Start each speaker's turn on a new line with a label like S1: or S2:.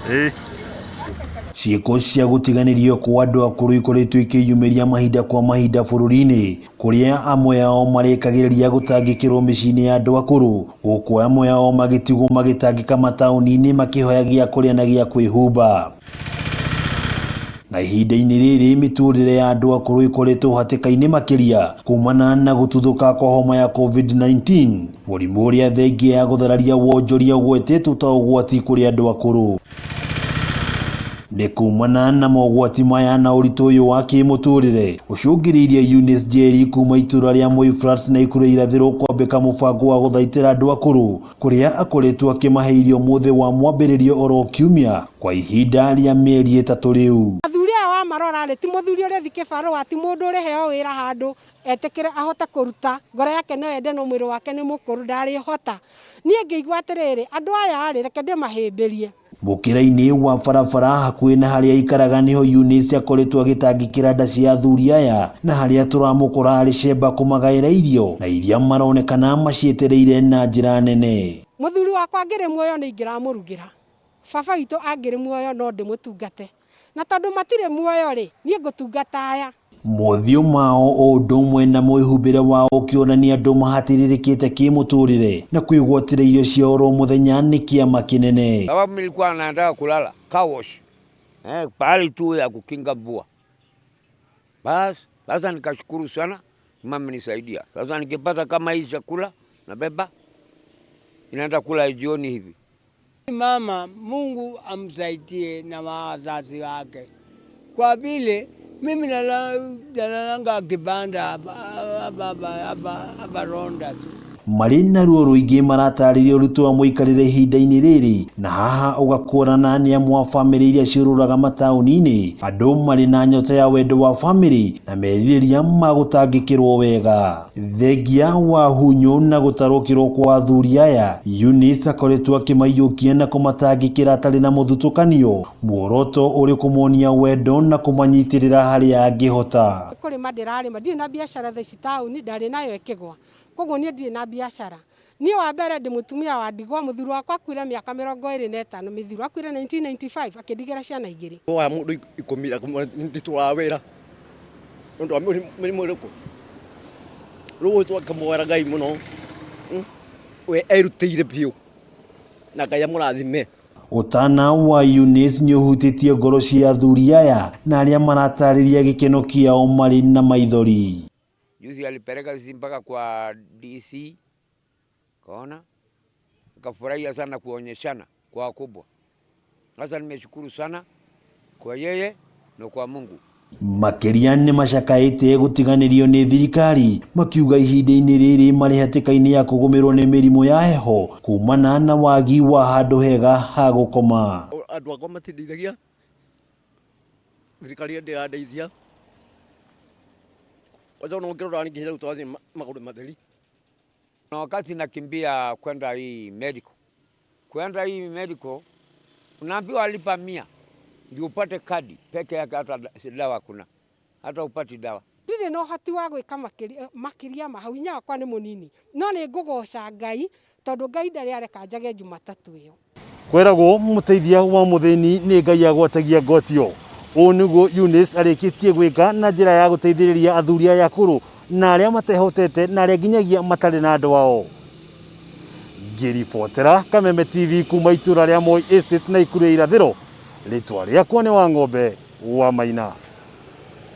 S1: Ĩĩ.
S2: Ciĩko cia gũtiganĩrio kwa andũ akũrũ ikoretwo ikĩyumĩria mahinda kwa mahinda bũrũri-inĩ, kũrĩa amwe ao marĩkagĩrĩria gũtangĩkĩrwo mĩciĩ-inĩ ya andũ akũrũ, gũkũ amwe ao magĩtigwo magĩtangĩka mataũni-inĩ makĩhoya gĩa kũrĩa na gĩa kwĩhumba. Na ihinda-inĩ rĩrĩ mĩtũrĩre ya andũ akũrũ ĩkoretwo hatĩka-inĩ makĩria kumana na gũtuthũka kwa homa ya COVID-19, mũrimũ ũrĩa thengia ya gũthararia wonjoria ũgwetetwo ta ũgwati kũrĩ andũ akũrũ. Nĩ kumana na mogwati maya na ũritũ ũyũ wa kĩmũtũrĩre ũcũngĩrĩirie Eunice Njeri kuma itũra rĩa Moi Flats na Nakuru irathĩro kwambĩka mũbango wa gũthaitĩra andũ akũrũ kũrĩa akoretwo akĩmahe irio mũthĩ wa mwambĩrĩrio oro kiumia kwa ihinda rĩa mĩeri 3 rĩu.
S3: Athuri aya wamarora rĩ, ti mũthuri ũrĩ thiĩ kĩbarũa, ti mũndũ ũrĩheo wĩra handũ etĩkĩre ahote kũruta, ngoro yake no ende no mwĩrĩ wake nĩ mũkũrũ ndarĩhota. Niĩ ngĩigua atĩrĩrĩ, andũ aya rĩ, reke ndĩmahĩmbĩrie.
S2: Mũkĩra-inĩ wa barabara hakuhĩ na harĩa aikaraga nĩho Eunice akoretwo agĩtangĩkĩra nda cia athuri aya na harĩa tũramũkora arĩ cemba kũmagaĩra irio na iria maronekana macietereire na njĩra nene.
S3: Mũthuri wakwa angĩrĩ muoyo nĩ ingĩramũrugĩra, baba witũ angĩrĩ muoyo no ndĩmũtungate, na tondũ matirĩ muoyo rĩ, niĩ ngũtungata aya.
S2: Mothiũ mao o ũndũ ũmwe na mwĩhumbĩre wao ũkĩonania andũ mahatĩrĩrĩkĩte kĩmũtũrĩre na kwĩgwatĩra irio cia oro mũthenya nĩ kĩama kĩnene.
S4: Sababu nilikuwa nataka kulala car wash, pahali tu ya kukinga mvua. Bas, sasa nikashukuru sana mama nisaidia. Sasa nikipata kama hii chakula nabeba inaenda kula jioni hivi.
S5: Mama Mungu amsaidie na wazazi wake. Kwa vile mimi nalalanga kibanda hapa Ronda tu.
S2: Marĩ na ruo rũingĩ maratarĩria ũritũ wa mũikarĩre ihinda-inĩ rĩrĩ na haha ũgakuorana nĩ amwe a bamĩrĩ iria ciũrũraga mataũni-inĩ, andũ marĩ na nyota ya wendo wa bamĩrĩ na merirĩria ma gũtangĩkĩrwo wega. Thengia wa hunyũ na gũtarũkĩrwo kwa athuri aya, Eunice akoretwo akĩmaiyũkia na kũmatangĩkĩra atarĩ na mũthutũkanio, muoroto ũrĩ kũmonia wendo na kũmanyitĩrĩra harĩa angĩhota.
S3: Kũrĩma ndĩrarĩma, ndirĩ na biacara thaa ici taũni, ndarĩ nayo ĩkĩgwa. Koguo niĩ ndirĩ na biacara. Niĩ wa mbere ndĩ mũtumia wa ndigwa, mũthuri wakwa akuire mĩaka 25 mĩthiru, akuire 1995 akĩndigĩra ciana igĩrĩ.
S6: Wa mũndũ ikũmi nditũraga wĩra nĩ ũndũ wa mĩrimũ ĩrĩkũ. Rĩu twakĩmwĩra Ngai mũno, we erutĩire biũ na Ngai amũrathime.
S2: Ũtana wa Eunice nĩ ũhutĩtie ngoro cia athuri aya na arĩa maratarĩria gĩkeno kĩao marĩ na maithori.
S4: Juzi alipeleka sisi mpaka kwa DC, kaona akafurahia sana kuonyeshana kwa wakubwa. Sasa nimeshukuru sana kwa yeye na kwa Mungu.
S2: Makĩria nĩ macakaĩte gũtiganĩrio nĩ thirikari makiuga ihinda-inĩ rĩrĩ marĩ hatĩka-inĩ ya kũgũmĩrwo nĩ mĩrimũ ya heho kumana na wagi wa handũ hega ha gũkoma.
S6: Andũ akwa matindeithagia, thirikari ndĩrandeithia. Kwanza ona ũngĩrora ningĩ rĩu tũrathiĩ magũrũ matheri.
S4: Na wakati nakimbia kwenda hii medical, kwenda hii medical unaambiwa lipa 100 ndio upate kadi peke yake, hata dawa hakuna, hata upati dawa.
S3: Ndirĩ na ũhoti wa gwĩka makĩria ma hau, hinya wakwa nĩ mũnini, no nĩ ngũgoca Ngai tondũ Ngai ndarĩ areka njage Jumatatũ ĩyo.
S2: Kwĩragwo mũteithia wa mũthĩni nĩ Ngai agwatagia ngotio. Ũũ nĩguo Eunice arĩkĩtie gwĩka na njĩra ya gũteithĩrĩria athuri aya akũrũ na arĩa matehotete na arĩa nginyagia matarĩ na andũ ao. Ngĩribotera Kameme TV kuma itũra rĩa Moi Estate na Nakuru ya irathĩro, rĩtwa rĩakwa nĩ Wang'ombe wa Maina.